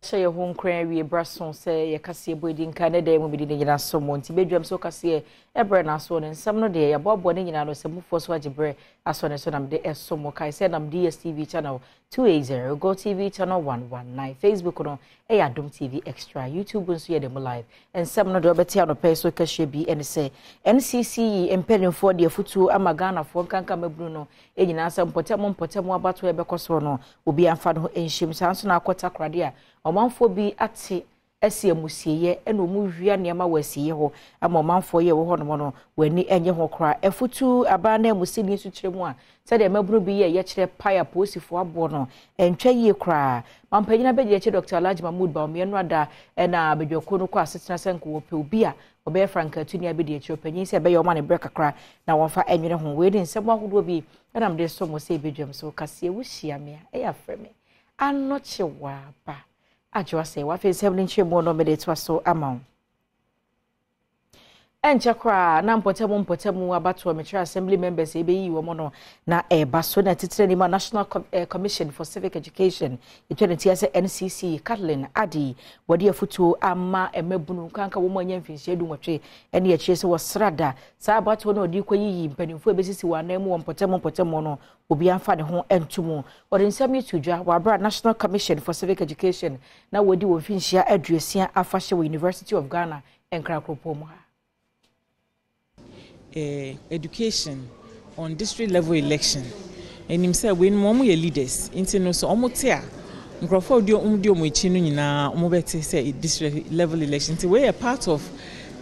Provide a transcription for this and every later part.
Hyɛ yɛn ho nkuran awie bra so sɛ yɛ kaseɛ bɔ edi nka ne dan mu mede ne nyinaa so mo nti badwam so kaseɛ ɛbrɛ na asoɔ ne nsɛm no deɛ yɛaboaboa ne nyinaa no sɛ mufoɔ so agye berɛ asɔ ne so na mede ɛso mo kae sɛ nam DSTV channel 280 Go TV channel 119 Facebook no ɛyɛ Adom TV Extra YouTube nso yɛ mu live nsɛm no deɛ ɔbɛte anɔpɛ so kahyia bi ɛne sɛ NCC yi mpanimfoɔ de afutuo ama Ghanafoɔ nkanka mabunu no nyinaa sɛ mpɔtam mpɔtam abatoɔ ɛbɛkɔ soɔ no obi amfa ne ho nhyem. Saa nso na akɔ Takoradi a ɔmanfoɔ bi ate asi amusieeɛ ɛna wɔn wia nneɛma wɔ asieeɛ hɔ ama ɔmanfoɔ yɛ wɔ hɔnom no wɔn ani nyɛ ho koraa. Afutu abaa na amusini nso kyerɛ mu a sɛdeɛ mmabunu bi yɛ yɛkyerɛ pae apolisifoɔ aboɔ no ɛntwa yie koraa. Mampanyin abɛdi akyi Dr. Alhaji Mahmood Bawumia no ada ɛna abadwakuo no kɔ asetena sɛ nka wɔpɛ obi a ɔbɛyɛ frankaatuni abɛdi akyire ɔpanyin sɛ ɛbɛyɛ ɔma ne berɛ kakra na wɔmfa ɛnwene ho. Wei ne nsɛm ahodoɔ bi ɛna mede so mo sɛ ɛbɛdwam so kaseɛ wohyia me a ɛyɛ afrɛ me anɔkye waaba adwoa sɛ wafei nsɛm no nkyerɛmu no mede toa so ama wo. Ɛnkyɛ koraa na mpɔtam mpɔtam abatoɔ mekyerɛ assembly members ɛbɛyi wɔn no na ɛreba so na titire nim a National Commission for Civic Education ɛtwa ne tia sɛ NCC Kathleen Adi wɔde afutuo ama mmabunu nkanka wɔn anya mfinhyia 18 ɛne akyire sɛ wɔsrada saa abatoɔ no ɔde kɔyiyi mpanimfoɔ ɛbɛsisi wɔn anan mu wɔ mpɔtam mpɔtam no obi amfa ne ho nto mu. Wɔde nsɛm yi to dwa wɔ abere National Commission for Civic Education na wɔdi wɔn mfinhyia 60 afahyɛ wɔ University of Ghana Nkrankuropɔn mu ha. Education on district level election anim sɛ weinom wɔn yɛ leaders nti no so wɔn te a nkurɔfoɔ a wɔdi wɔn akyi no nyinaa wɔn bɛte sɛ district level election nti wei yɛ part of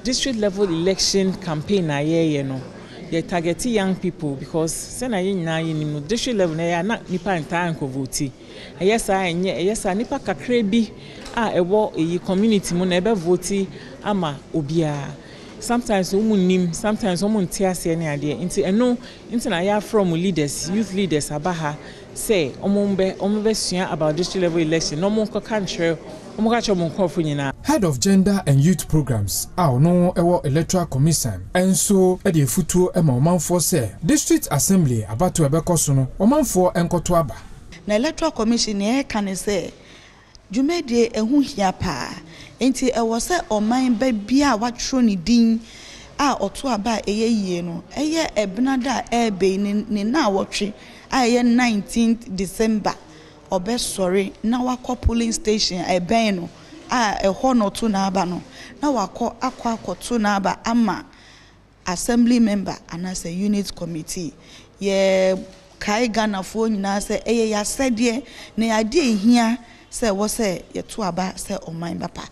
district level election campaign a yɛreyɛ no. Yɛ target young people because sɛnea yɛn nyinaa yɛ nim no, district level na ɛyɛ a na nipa ntaa nkɔ vote. Ɛyɛ saa ɛnyɛ ɛyɛ saa nipa kakra bi a ɛwɔ eyi community mu na ɛbɛ vote ama obiara. Sometimes wɔn nim, sometimes wɔn nte aseɛ ne adeɛ nti ɛno nti na yɛafrɛ wɔn leaders, youth leaders aba ha sɛ wɔn bɛsua about district level election na wɔn nkɔka nkyerɛ wɔn ka kyerɛ wɔn nkurɔfoɔ nyinaa. Head of Gender and Youth Programs a ɔno ɛwɔ Electoral Commission nso de afutuo ma ɔmanfoɔ sɛ District Assembly abatoɔ ɛbɛkɔ so no ɔmanfoɔ nkɔto aba. Na Electoral Commission nea ɛka ne sɛ dwumadie ɛho hia paa nti ɛwɔ sɛ ɔman ba bia a watwerɛ ne din a ɔto aba a ɛyɛ yie no ɛyɛ ɛbenada a ɛreba yi ne naawɔtwe a ɛyɛ 19th December ɔbɛsɔre na wakɔ polling station ɛbɛn no a ɛhɔ na ɔto n'aba no na wakɔ akɔ akɔto n'aba ama assembly member anaasɛ unit committee. Yɛ kae Ghanafoɔ nyinaa sɛ ɛyɛ yɛasɛdeɛ na yɛadeɛ ehia sɛ ɛwɔ sɛ yɛto aba sɛ ɔman ba pa.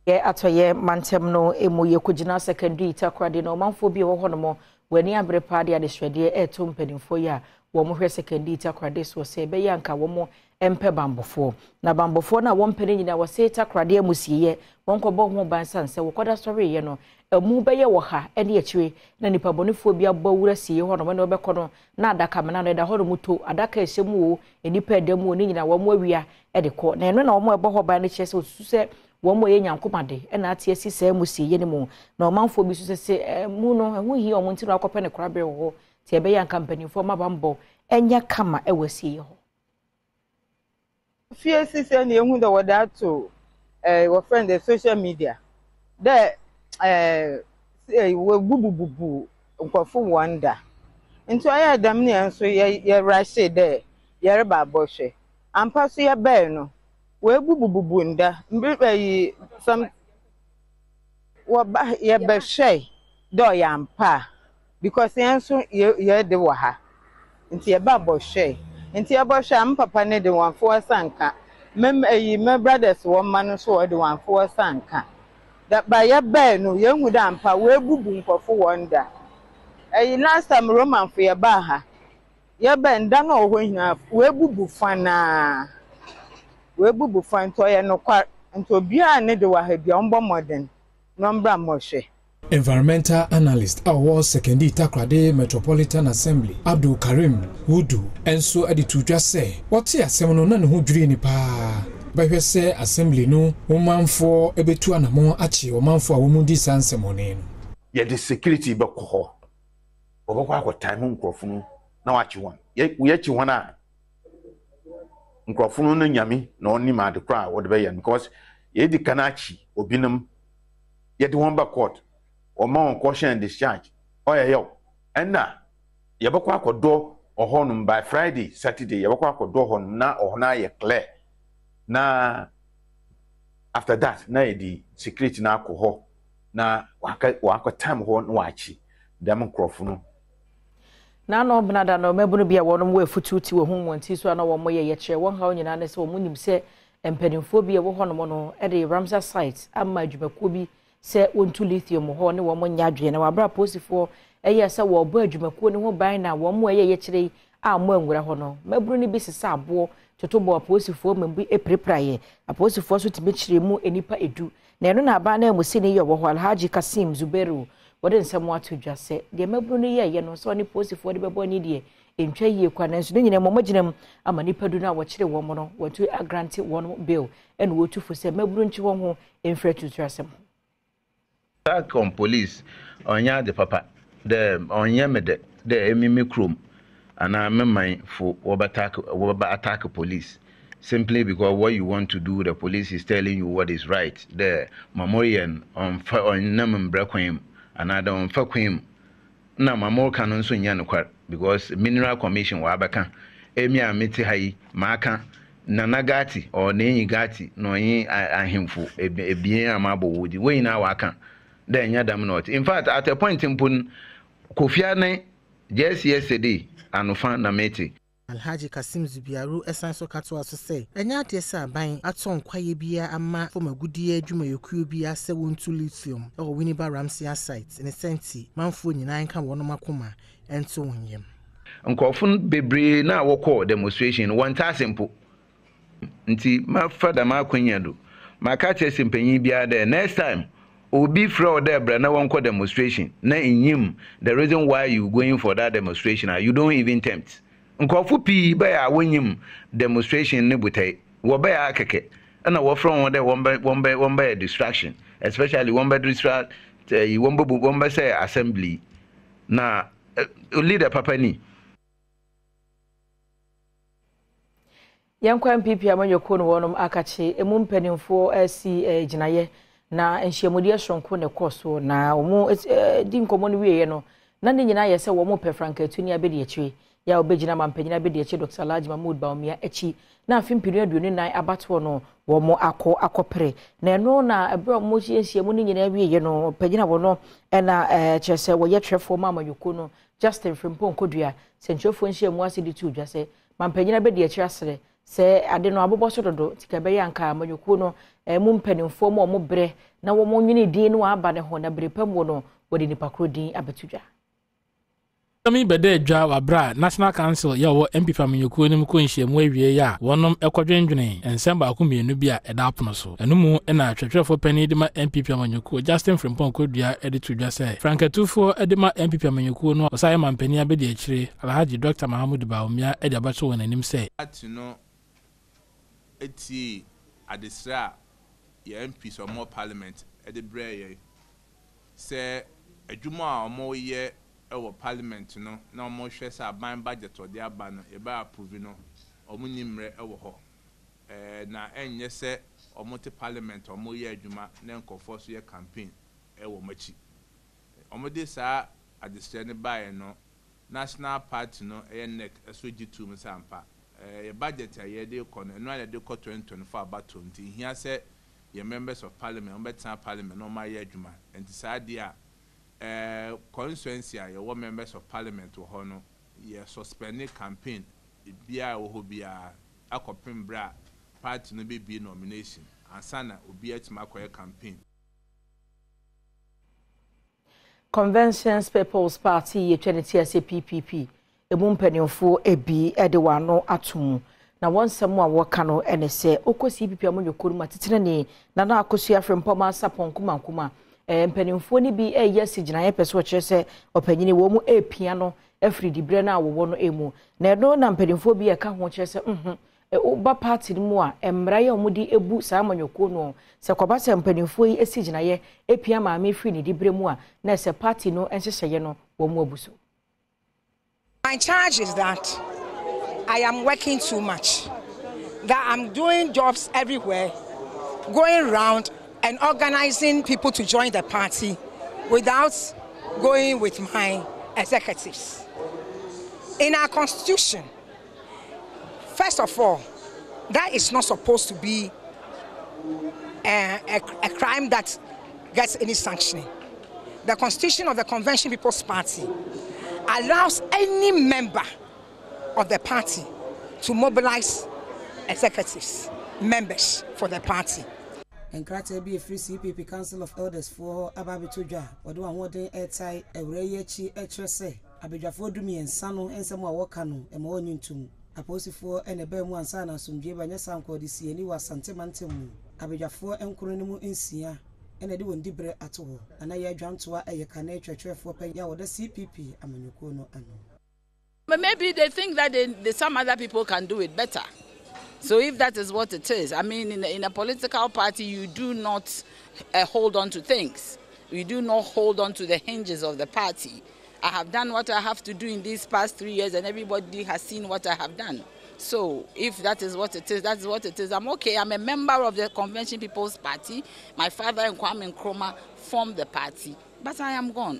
Yɛ atɔyɛ mantam no emu yɛkɔgyina Secondary Takoradi na ɔmanfoɔ bi a ɛwɔ hɔnom wɔn ani abere paa de adesrɛdeɛ ɛreto mpanimfoɔ yi a wɔn hwɛ Secondary Takoradi soɔ sɛ ɛbɛyɛ anka wɔn mpɛ bambɔfoɔ na bambɔfoɔ no a wɔmpɛ no nyinaa wɔse Takoradi amusieɛ wɔn kɔbɔ ho ban san sɛ wɔkɔda sɔreeɛ no ɛmu bɛyɛ wɔ ha ne akyire na nipa bɔnefoɔ bi abɔ awura sie hɔnom ɛna wɔbɛkɔ no na adaka mena no ɛda hɔnom to adaka ɛhyɛ mu o nipa ɛda mu o ne nyinaa wɔn awia ɛde kɔ na ɛno na wɔn ɛbɔ hɔ ban no kyerɛ sɛ osusu sɛ wɔn mo yɛ nyankomade ɛna ate asi saa amusieɛ no mu na ɔmanfoɔ bi nso sɛ ɛmu no ɛho hia wɔn nti na wakɔpɛ ne korabere wɔ hɔ te ɛbɛyɛ anka mpanimfoɔ ma bambɔ ɛnyɛ kama ɛwɔ asieɛ hɔ. Fie sisi na ehu dɛ wɔde ato wɔfrɛ no dɛ social media dɛ wɔbubububu nkurɔfo wɔn da nti ɔyɛ dɛm ne yɛn nso yɛ yɛwura dɛ yɛreba abɔhwɛ ampa so yɛbɛɛ no wɔabubububu nda mbere ɛyi some wɔba yɛbɛhwɛ dɛ ɔyɛ ampa a because yɛn nso yɛ yɛde wɔ ha nti yɛba abɔhwɛ nti yɛbɔhwɛ a me papa ne de wɔn afo nsa nka me ɛyi me brothers wɔn mma no nso wɔde wɔn afo nsa nka da ba yɛbɛɛ no yɛn hu dɛ ampa wɔabubu nkurɔfo wɔn da ɛyi last time Romanfo yɛbaa ha yɛbɛɛ nda no a ɔwɔ hɔ nyinaa wɔabubu fa naa wɔabubu fa nti ɔyɛ nokwar nti obiara ne de wɔ ha bia ɔmbɔ mmɔden na ɔmbra mmɔhwɛ. Environmental analyst a ɔwɔ Sekondi Takoradi Metropolitan Assembly, Abdul Karim Wudu, nso de to dwa sɛ wɔte asɛm no na ne ho dwirii ne paa. Bɛhwɛ sɛ assembly no ɔmanfoɔ bɛtu anammɔn akye ɔmanfoɔ a wɔn di saa nsɛmmɔne no. Yɛde security bɛkɔ hɔ, wɔbɛkɔ akɔtan mu nkurɔfo no na wakye wɔn. Yɛkye wɔn a nkorɔfo no na Nyame na ɔnim ade kor a wɔde bɛyɛ no because yɛdi kan akye obinom yɛde hɔn ba court wɔma hɔn caution and discharge ɔyɛ yaw ɛna yɛbɛkɔ akɔdɔ ɔhɔnom by Friday Saturday yɛbɛkɔ akɔdɔ hɔnom na ɔhɔ no ayɛ clear na after that na yɛde security no akɔ hɔ na wakɔ wakɔ time hɔ na wakye dɛm nkorɔfo no. N'ano benada no, mmabunu bi a wɔnom wɔ afutuo ti wɔ ho wɔn ti so a na wɔn yɛ yɛkyerɛ wɔn haw nyinaa ne sɛ wɔn nim sɛ mpanimfoɔ bi a ɛwɔ hɔnom no de Ramsar site ama adwumakuo bi sɛ wɔntu lithium hɔ ne wɔn nyɛ adwene na wɔabrɛ apolisifoɔ ɛyɛ sɛ wɔrebɔ adwumakuo no ho ban na wɔn mu ɛyɛ yɛkyerɛ yi a wɔn anwura hɔ no mmabunu no bi sesa aboɔ toto bɔ apolisifoɔ ma bi pirapiraeɛ apolisifoɔ nso tumi kyerɛ mu nnipa edu Na ɛno na aban ananmusini yi a ɔwɔ hɔ, Alhaji Kassim Zubairu, wɔde nsɛm ato dwa sɛ, deɛ mmabunu no yɛeɛ no, sɛ ɔne polisifoɔ de bɛbɔ ani deɛ, ɛntwa yie kwa. Nanso ne nyinaa mu, wɔagyina mu ama nnipa du no a wɔkyere wɔn no, wɔatu agrante wɔn bail, ɛna wɔtu fo sɛ mmabunu ntwe wɔn ho mfiri aturuturasɛm ho. Attack on police ɔnnyɛ adze papa dɛ ɔnnyɛ me dɛ dɛ emi me kurom anaa me man fo wɔbɛtack wɔbɛba attack police simply because what you want to do the police is telling you what is right dɛ ma moreyɛ no ɔmmfa ɔnnam mbra kwan mu anaa dɛ ɔmmfa kwan mu Nna ma moreka no nso nnyɛ nokwar because Mineral Commission wɔabɛka, emi a metse ha yi maaka, Nana Gatti or Nenyi Gatti na ɔnye ahemfo ebien a mabɔ hɔn dzin, hɔn nyina wɔaka dɛ nnyɛ dɛm na ɔtse. In fact, at a point mpo no, Kofi Annan just yesterday anofa na metse. Alhaji Kassim Zubiaru san nso ka toaa so sɛ, ɛnyɛ adeɛ sɛ aban atɔ nkwaeɛ biara ama fam agudeɛ adwumayɛkuo biara sɛ wɔntu lithium wɔ Winneba Ramseyer site ne sɛ nti manfoɔ nyinaa nka wɔnom akoma nto wɔn yam. Nkorɔfo no beberee no a wɔkɔɔ demonstration no wɔnntse ase mpo. Ntsi mɛfa dɛm akwanya do maka akyerɛ sempanyin biara dɛ next time obi frɛ wo dɛ bra na wɔnkɔ demonstration na innyim the reason why you going for that demonstration a, you don't even tempt. Nkorɔfo pii bae a wonnyim demonstration no botae, wɔbae ara kɛkɛ na wɔfrɛ hɔn dɛ wɔmbɛ wɔmbɛ wɔmbɛyɛ distraction especially wɔmbɛ distract ɛyi wɔmbɛbu wɔmbɛsɛɛ assembly yi na leader papa ni. Yɛnkɔ NPP amanyɔkuo no wɔnom akakye emu mpanimfoɔ asi gyinaeɛ na nhyiamudeɛ soronko na ɛkɔɔ soɔ na wɔn di nkɔmmɔ no wieɛ no na ne nyinaa yɛ sɛ wɔn pɛ frankatuni abɛdi akyire yɛ a wɔbɛgyina mampanyin abɛdi akyire Dr. Alhaji Mahmood Bawumia akyi na afe mpenu 24 abatoɔ no wɔn akɔ akɔpere na ɛno na ɛberɛ a wɔn hyia nhyiamu no nyinaa wieɛ no panyin a wɔn ɛna kyerɛ sɛ wɔyɛ twerɛfoɔ ma amanyɔkuo no Justin Frimpong Kodua sɛntwerɛfoɔ nhyiamu ase de too dwa sɛ Mampanyin abadiakyiri asrɛ sɛ ade no abobɔ so dodo nti ka ɛbɛyɛ anka amanyɔkuo no mu mpanimfoɔ mu a wɔn brɛ na wɔn nwene din no aba ne ho na bere pa mu no wɔde nipa koro din abɛto dwa. Asɛm yi bɛdaa dwa wɔ aberɛ a National Council yɛ ɔwɔ NPP amanyɔkuo no mu kɔ nhyiamu awieɛ a wɔnom kɔdwendwenee nsɛm baako mmienu bi a ɛda apono so. Ɛno mu na twerɛtwerɛfoɔ panin de ma NPP amanyɔkuo Justin Frimpong Kodua de too dwa sɛ frankatufoɔ de ma NPP amanyɔkuo no a ɔsan yɛ mampanin abadiakyire Alhaji Dɔkta Mahamudu Bawumia de abɛto wɔn anim sɛ. Party no tiee adesrɛ a yɛn MPs a wɔwɔ parliament de brɛɛ yɛn sɛ adwuma a wɔyɛ wɔ parliament no na wɔhwɛ sɛ aban budget a wɔde aba no yɛbɛ approve no wɔnni mmerɛ wɔ hɔ na ɛnyɛ sɛ wɔte parliament a wɔyɛ adwuma na nkurɔfoɔ nso yɛ campaign wɔ wɔn akyi. Wɔde saa adesrɛ no baeɛ no National Party no ɛyɛ nec nso gye toom sɛ ampa yɛ budget a yɛde rekɔ no ɛno ara na yɛde rekɔ 2024 abatoɔ nti ɛhia sɛ yɛn members of parliament wɔbɛtena parliament na wɔayɛ adwuma nti saa adeɛ a constituency a yɛwɔ members of parliament wɔ hɔ no yɛ suspend campaign biara a ɛwɔ hɔ biara akɔpem berɛ a party no bɛbue nomination ansa na obiara atumi akɔyɛ campaign. Conventions People's Party yɛtwa ne ti ase PPP emu mpanimfoɔ bi de wɔn ano ato mu na wɔn nsɛm a wɔka no ne sɛ wokɔ CPP amanyɔkuo no mu atitenani Nana Akosua Frimpong Mansapɔn Nkumankuma mpanimfoɔ no bi reyɛ asi gyinaeɛ pɛ sɛ wɔkyerɛ sɛ ɔpanyini wɔn mu repia no afiri diberɛ no a wɔwɔ no mu na ɛno na mpanimfoɔ bi ɛka ho kyerɛ sɛ mhm Woba party no mu a, mmara yi a wɔde bu saa amanyɔkuo no, sɛ kɔba sɛ mpanimfoɔ yi si gyinaeɛ pia maame firi ne diberɛ mu a, na ɛsɛ party no nhyehyɛeɛ no wɔn abu so. My charge is that I am working too much. that I'm doing jobs everywhere, going round and organizing people to join the party without going with my executives. In our constitution, first of all, that is not supposed to be a, a, a crime that gets any sanctioning. The constitution of the Convention People's Party allows any member of the party to mobilize executives, members for the party. Nkrataa bi a ɛfiri CPP Council of Elders foɔ hɔ aba abɛtɔ dwa a wɔde wɔn ahoɔden retae awuraa yi akyi kyerɛ sɛ abadwafoɔ dumiɛnsa no nsɛm a wɔka no mma wɔnnye ntom. Apolisifoɔ na ɛbaa mu ansa na asomdwoeɛ ba nyɛ saa nka wɔde sii ani wɔ Asante mantam mu. Abadwafoɔ nkron no mu nsia na ɛde wɔn diberɛ ato hɔ. Nana Yaa Dwantoa yɛ kane twerɛtwerɛfoɔ panyin a ɔda CPP amanyɔkuo no ano. But maybe they think that they, they, some other people can do it better. So if that is what it is, I mean, in a, in a political party, you do not uh, hold on to things. You do not hold on to the hinges of the party. I have done what I have to do in these past three years, and everybody has seen what I have done. So if that is what it is, that is what it is. I'm okay. I'm a member of the Convention People's Party. My father and Kwame Nkrumah formed the party, but I am gone.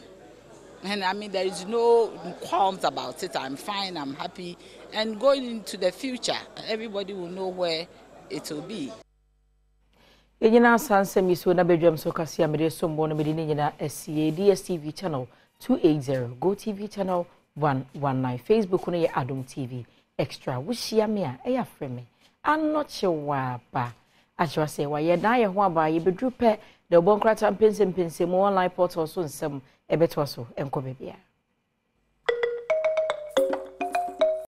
And I mean, there is no qualms about it. I'm fine, I'm happy. And going into the future, everybody will know where it will be. Yɛnyina saa nsɛm yi so na badwam so kase a mede som bɔ no mede ne nyinaa asie DSTV channel 280 GoTV channel 119 Facebook no yɛ Adom TV Extra wohyia me a ɛyɛ afrɛ me anɔkye waaba akyerɛ sɛ wayɛ dan yɛ ho aba yɛbɛduru pɛ deɛ ɔbɔ nkrataa mpɛnsɛmpɛnsɛmu online portal so nsɛm ɛbɛtoa so ɛnkɔ baabiara.